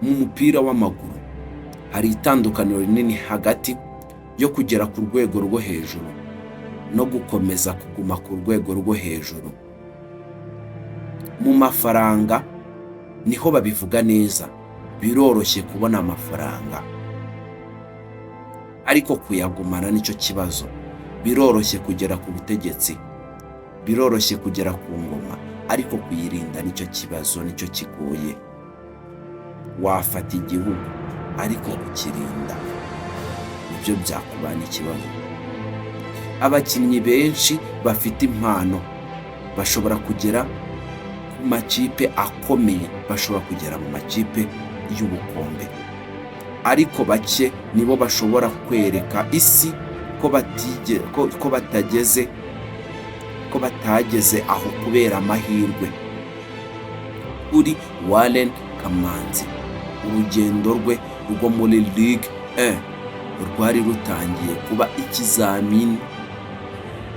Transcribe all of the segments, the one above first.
Mu mupira w'amaguru hari itandukaniro rinini hagati yo kugera ku rwego rwo hejuru no gukomeza kuguma ku rwego rwo hejuru. Mu mafaranga niho babivuga neza, biroroshye kubona amafaranga, ariko kuyagumana nicyo kibazo. Biroroshye kugera ku butegetsi, biroroshye kugera ku ngoma, ariko kuyirinda nicyo kibazo, nicyo kigoye. Wafata igihugu, ariko kukirinda nibyo byakubana ikibazo. Abakinnyi benshi bafite impano bashobora kugera ku makipe akomeye, bashobora kugera mu makipe y'ubukombe, ariko bake nibo bashobora kwereka isi ko batageze aho kubera amahirwe. Kuri Warren Kamanzi, urugendo rwe rwo muri Ligue 1 rwari rutangiye kuba ikizamini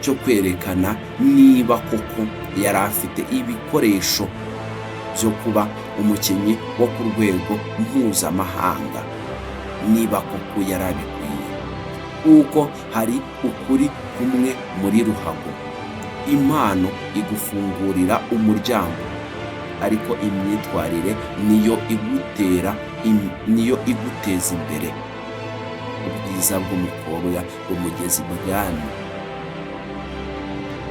cyo kwerekana niba koko yari afite ibikoresho byo kuba umukinnyi wo ku rwego mpuzamahanga, niba koko yari abikwiye. Kuko hari ukuri kumwe muri ruhago: impano igufungurira umuryango, ariko imyitwarire niyo iguteza imbere. Ubwiza bw'umukobwa bumugeza ibwami,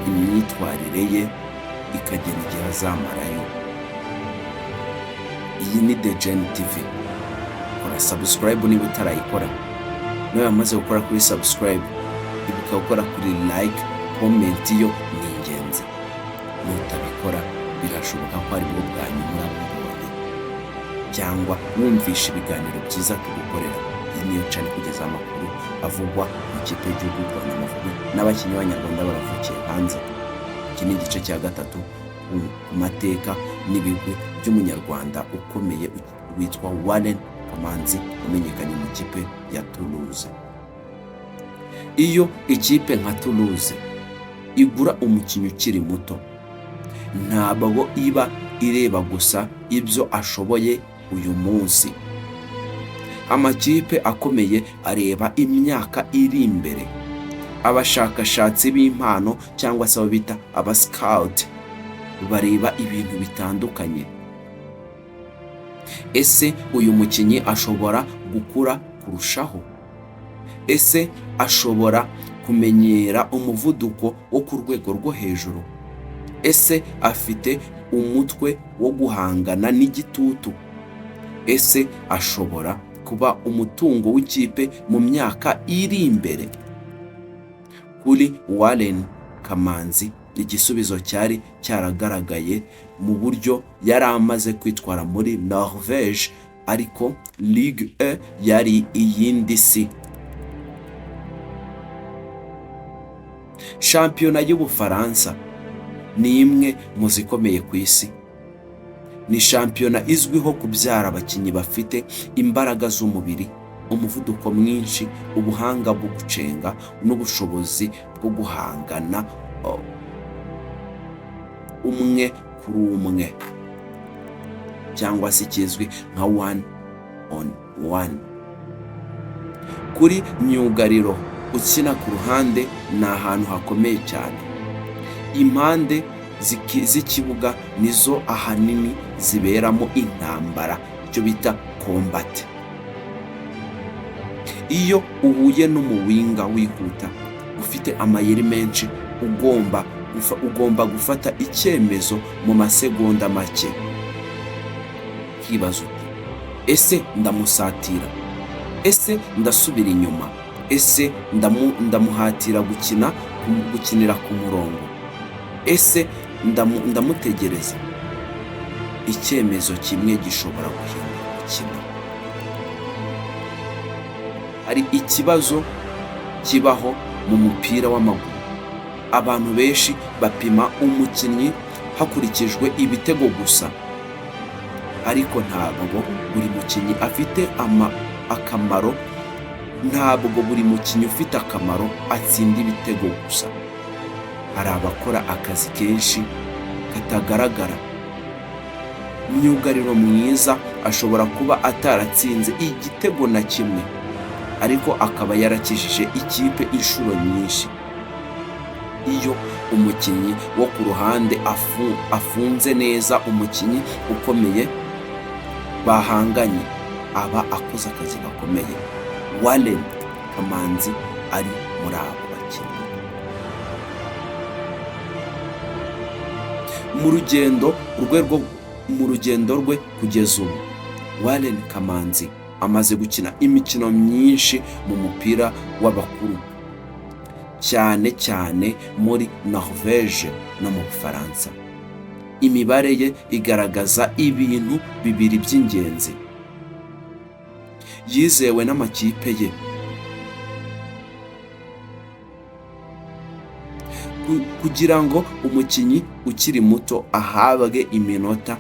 imyitwarire ye ikagena igihe azamarayo. Iyi ni The Gen TV. Kora subscribe niba utarayikora. Niba wamaze gukora kuri subscribe, ibuka gukora kuri like, comment yo ni ingenzi. Nutabikora, birashoboka ko aribwo bwa nyuma uraba cyangwa wumvisha ibiganiro byiza tugukorera. Iyi niyo channel kugeza amakuru avugwa mu ikipe y'igihugu y'u Rwanda Amavubi n'abakinnyi b'Abanyarwanda baravukiye hanze. Iki ni igice cya gatatu ku mateka n'ibigwi by'Umunyarwanda ukomeye witwa Warren Kamanzi, wamenyekanye mu ikipe ya Toulouse. Iyo ikipe nka Toulouse igura umukinnyi ukiri muto, ntabwo iba ireba gusa ibyo ashoboye uyu munsi. Amakipe akomeye areba imyaka iri imbere. Abashakashatsi b'impano, cyangwa se abo bita aba scout, bareba ibintu bitandukanye. Ese uyu mukinnyi ashobora gukura kurushaho? Ese ashobora kumenyera umuvuduko wo ku rwego rwo hejuru? Ese afite umutwe wo guhangana n'igitutu? Ese ashobora kuba umutungo w'ikipe mu myaka iri imbere? Kuri Warren Kamanzi, igisubizo cyari cyaragaragaye mu buryo yari amaze kwitwara muri Norvège, ariko Ligue 1 yari iyindi si. Shampiyona y'Ubufaransa ni imwe mu zikomeye ku isi. Ni shampiyona izwiho kubyara abakinnyi bafite imbaraga z'umubiri, umuvuduko mwinshi, ubuhanga bwo gucenga n'ubushobozi bwo guhangana umwe kuri umwe, cyangwa se ikizwi nka one on one. Kuri myugariro ukina ku ruhande, ni ahantu hakomeye cyane. Impande z'ikibuga nizo ahanini ziberamo intambara, icyo bita combat. Iyo uhuye n'umu winger wihuta, ufite amayeri menshi, ugomba gufata icyemezo mu masegonda make. Ukibaza uti: "Ese ndamusatira? Ese ndasubira inyuma? Ese ndamuhatira gukinira ku murongo? Ese ndamutegereza?" Icyemezo kimwe gishobora guhindura umukino. Hari ikibazo kibaho mu mupira w'amaguru: abantu benshi bapima umukinnyi hakurikijwe ibitego gusa, ariko ntabwo buri mukinnyi afite akamaro, ntabwo buri mukinnyi ufite akamaro atsinda ibitego gusa. Hari abakora akazi kenshi katagaragara. Myugariro mwiza Ashobora kuba ataratsinze igitego na kimwe, ariko akaba yarakijije ikipe inshuro nyinshi. Iyo umukinnyi wo ku ruhande afunze neza umukinnyi ukomeye bahanganye, aba akoze akazi gakomeye. Warren Kamanzi ari muri abo bakinnyi. Mu rugendo rwe kugeza ubu, Warren Kamanzi amaze gukina imikino myinshi mu mupira w'abakuru, cyane cyane muri Norvège no mu Bufaransa. Imibare ye igaragaza ibintu bibiri by'ingenzi: yizewe n'amakipe ye, kugira ngo umukinnyi ukiri muto ahabwe iminota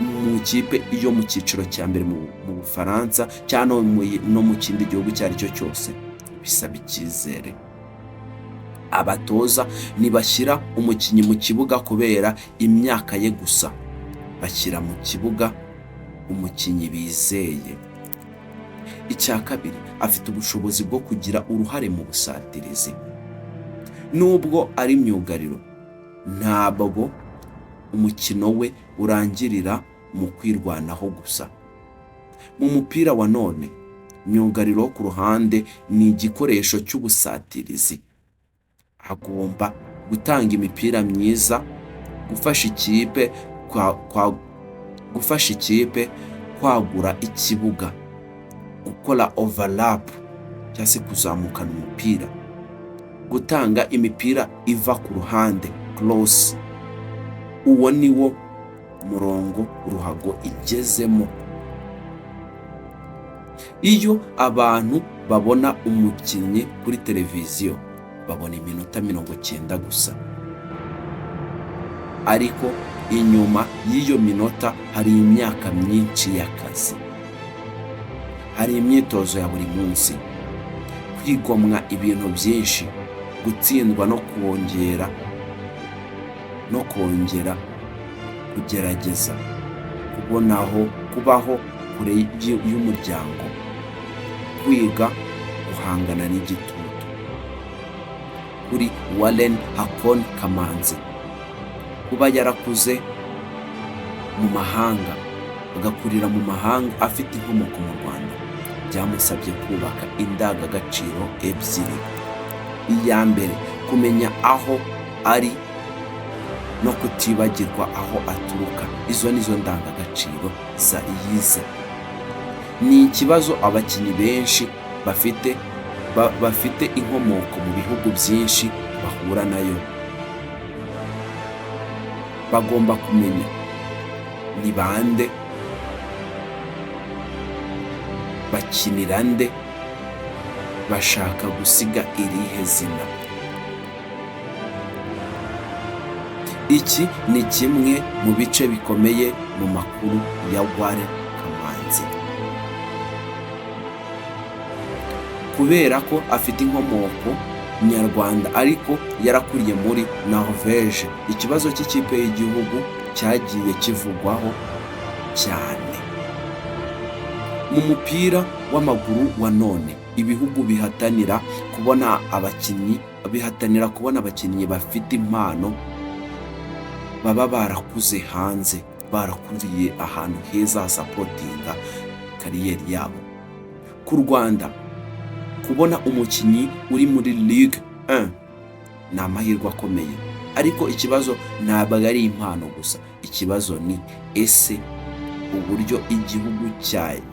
mu ikipe yo mu cyiciro cya mbere mu Bufaransa cyangwa no mu kindi gihugu icyo ari cyo cyose, bisaba icyizere. Abatoza ntibashyira umukinnyi mu kibuga kubera imyaka ye gusa, bashyira mu kibuga umukinnyi bizeye. Icya kabiri, afite ubushobozi bwo kugira uruhare mu busatirizi. Nubwo ari myugariro, ntabwo umukino we urangirira mu kwirwanaho gusa. Mu mupira wa none, myugariro wo ku ruhande ni igikoresho cy'ubusatirizi. Agomba gutanga imipira myiza, gufasha ikipe kwagura ikibuga, gukora overlap cyangwa se kuzamukana umupira, gutanga imipira iva ku ruhande, cross. Uwo ni wo murongo ruhago igezemo. Iyo abantu babona umukinnyi kuri televiziyo, babona iminota 90 gusa, ariko inyuma y'iyo minota hari imyaka myinshi y'akazi, hari imyitozo ya buri munsi, kwigomwa ibintu byinshi, gutsindwa no kongera kugerageza, kubonaho kubaho kure y'umuryango, kwiga guhangana n'igitutu. Kuri Warren Hakon Kamanzi, kuba yarakuze mu mahanga, agakurira mu mahanga afite inkomoko mu Rwanda, byamusabye kubaka indangagaciro ebyiri. Iya mbere, kumenya aho ari no kutibagirwa aho aturuka. Izo ni zo ndangagaciro za yize. Ni ikibazo abakinnyi benshi bafite inkomoko mu bihugu byinshi bahura nayo. Bagomba kumenya ni bande, bakinira nde, bashaka gusiga irihe zina. Iki ni kimwe mu bice bikomeye mu makuru ya Warren Kamanzi. Kubera ko afite inkomoko nyarwanda ariko yarakuriye muri Norvège, ikibazo cy'ikipe y'igihugu cyagiye kivugwaho cyane. Mu mupira w'amaguru wa none, ibihugu bihatanira kubona abakinnyi bafite impano, baba barakuze hanze, barakuriye ahantu heza hasapotinga career yabo. Ku Rwanda, kubona umukinnyi uri muri Ligue 1 ni amahirwe akomeye, ariko ikibazo ntabwo ari impano gusa. Ikibazo ni: ese uburyo igihugu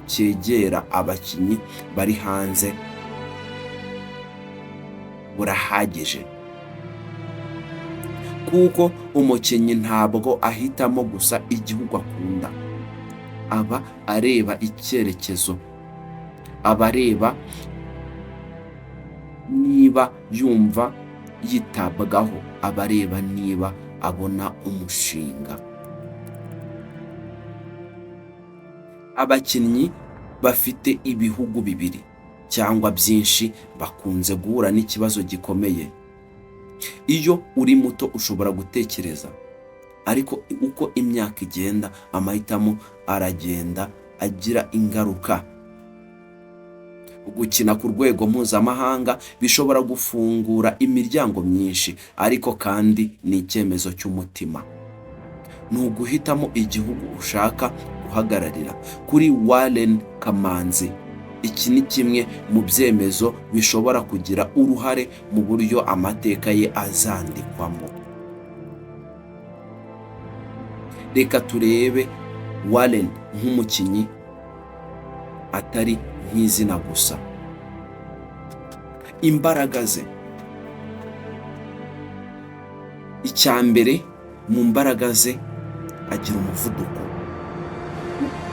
cyegera abakinnyi bari hanze burahagije? Kuko umukinnyi ntabwo ahitamo gusa igihugu akunda, aba areba icyerekezo, aba areba niba yumva yitabwaho, aba areba niba abona umushinga. Abakinnyi bafite ibihugu bibiri cyangwa byinshi bakunze guhura n'ikibazo gikomeye. Iyo uri muto ushobora gutekereza, ariko uko imyaka igenda, amahitamo aragenda agira ingaruka. Gukina ku rwego mpuzamahanga bishobora gufungura imiryango myinshi, ariko kandi ni icyemezo cy'umutima, ni uguhitamo igihugu ushaka guhagararira. Kuri Warren Kamanzi, iki ni kimwe mu byemezo bishobora kugira uruhare mu buryo amateka ye azandikwamo. Reka turebe Warren nk'umukinnyi, atari nk'izina gusa. Imbaraga ze: icya mbere mu mbaraga ze, agira umuvuduko.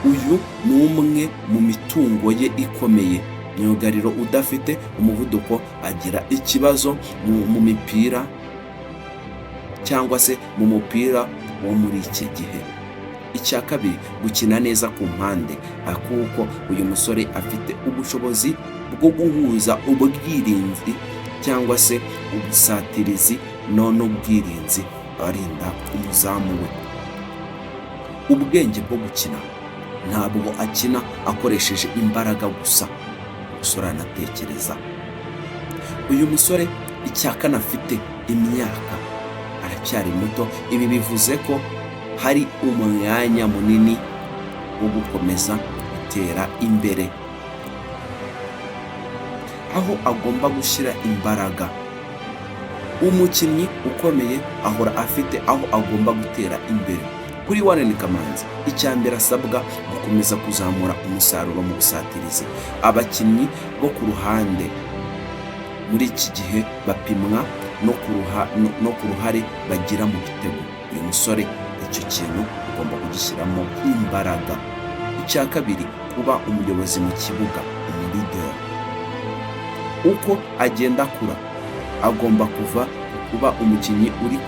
Uyu ni umwe mu mitungo ye ikomeye. Myugariro udafite umuvuduko agira ikibazo mu mipira cyangwa se mu mupira wo muri iki gihe. Icya kabiri, gukina neza ku mpande, kuko uyu musore afite ubushobozi bwo guhuza ubwirinzi cyangwa se ubusatirizi n'ubwirinzi, arinda umuzamu we. Ubwenge bwo gukina: ntabwo akina akoresheje imbaraga gusa, umusore anatekereza. Uyu musore, icya kane, afite imyaka, aracyari muto. Ibi bivuze ko hari umwanya munini wo gukomeza gutera imbere. Aho agomba gushyira imbaraga: umukinnyi ukomeye ahora afite aho agomba gutera imbere. Kuri Warren Kamanzi, icya mbere asabwa gukomeza kuzamura umusaruro mu busatirizi. Abakinnyi bo ku ruhande muri iki gihe bapimwa no ku ruhare bagira mu bitego. Uyu musore icyo kintu ugomba kugishyiramo imbaraga. Icya kabiri, kuba umuyobozi mu kibuga, umu leader. Uko agenda akura, agomba kuva ku kuba umukinnyi uri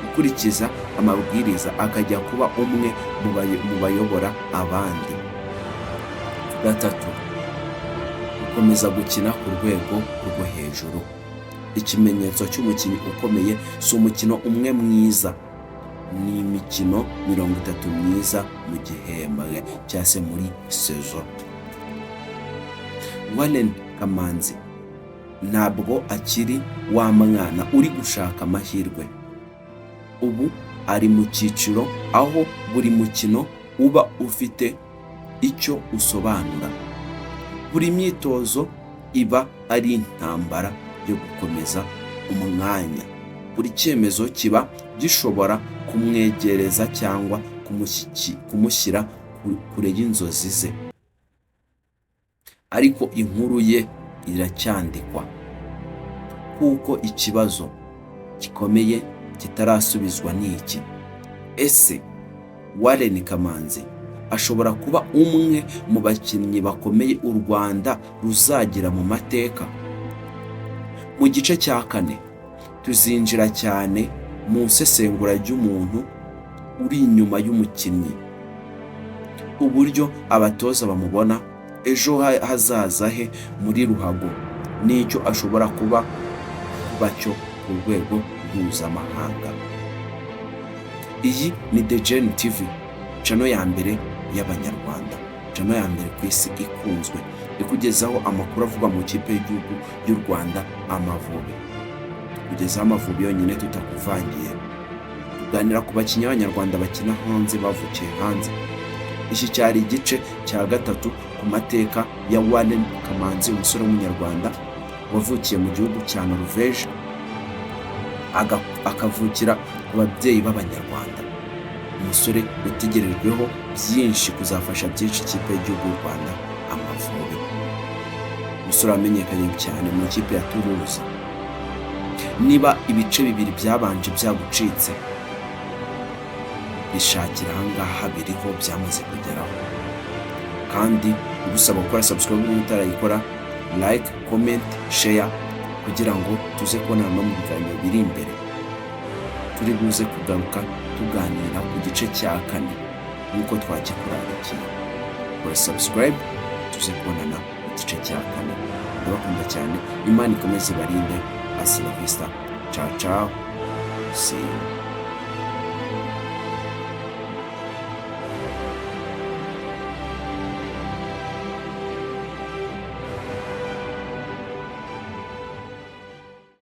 gukurikiza amabwiriza, akajya kuba umwe mu bayobora abandi. Gatatu, gukomeza gukina ku rwego rwo hejuru. Ikimenyetso cy'umukinnyi ukomeye si umukino umwe mwiza, ni imikino 30 myiza mu gihembwe cyangwa se muri saison. Warren Kamanzi ntabwo akiri wa mwana uri gushaka amahirwe. Ubu ari mu cyiciro aho buri mukino uba ufite icyo usobanura, buri myitozo iba ari intambara yo gukomeza umwanya, buri cyemezo kiba gishobora kumwegereza cyangwa kumushyira kure y'inzozi ze. Ariko inkuru ye iracyandikwa, kuko ikibazo gikomeye kitarasubizwa ni iki: ese Warren Kamanzi ashobora kuba umwe mu bakinnyi bakomeye u Rwanda ruzagira mu mateka? Mu gice cya kane tuzinjira cyane mu isesengura ry'umuntu uri inyuma y'umukinnyi, uburyo abatoza bamubona, ejo hazaza he muri ruhago n'icyo ashobora kuba cyo ku rwego mpuzamahanga. Iyi ni The Gen TV, channel ya mbere y'Abanyarwanda, channel ya mbere ku isi ikunzwe, ikugezaho amakuru avugwa mu ikipe y'igihugu y'u Rwanda, Amavubi. Tukugezaho Amavubi yonyine tutakuvangiye. Tuganira ku bakinnyi b'Abanyarwanda bakina hanze, bavukiye hanze. Iki cyari igice cya gatatu ku mateka ya Warren Kamanzi, umusore w'Umunyarwanda wavukiye mu gihugu cya Norvège, akavukira ku babyeyi b'Abanyarwanda, umusore utegerejweho byinshi, kuzafasha byinshi ikipe y'igihugu y'u Rwanda, Amavubi, umusore wamenyekanye cyane mu ikipe ya Toulouse. Niba ibice bibiri byabanje byagucitse, bishakira ahangaha, biriho, byamaze kugeraho. Kandi ugusaba gukora subscribe niba utarayikora, like, comment, share, kugira ngo tuze kubonana no mu biganiro biri imbere. Turi buze kugaruka tuganira ku gice cya kane nk'uko twagikurarikiye. Kora subscribe, tuze kubonana mu gice cya kane. Ndabakunda cyane, Imana ikomeze ibarinde. Hasta la vista, ciao ciao, see you.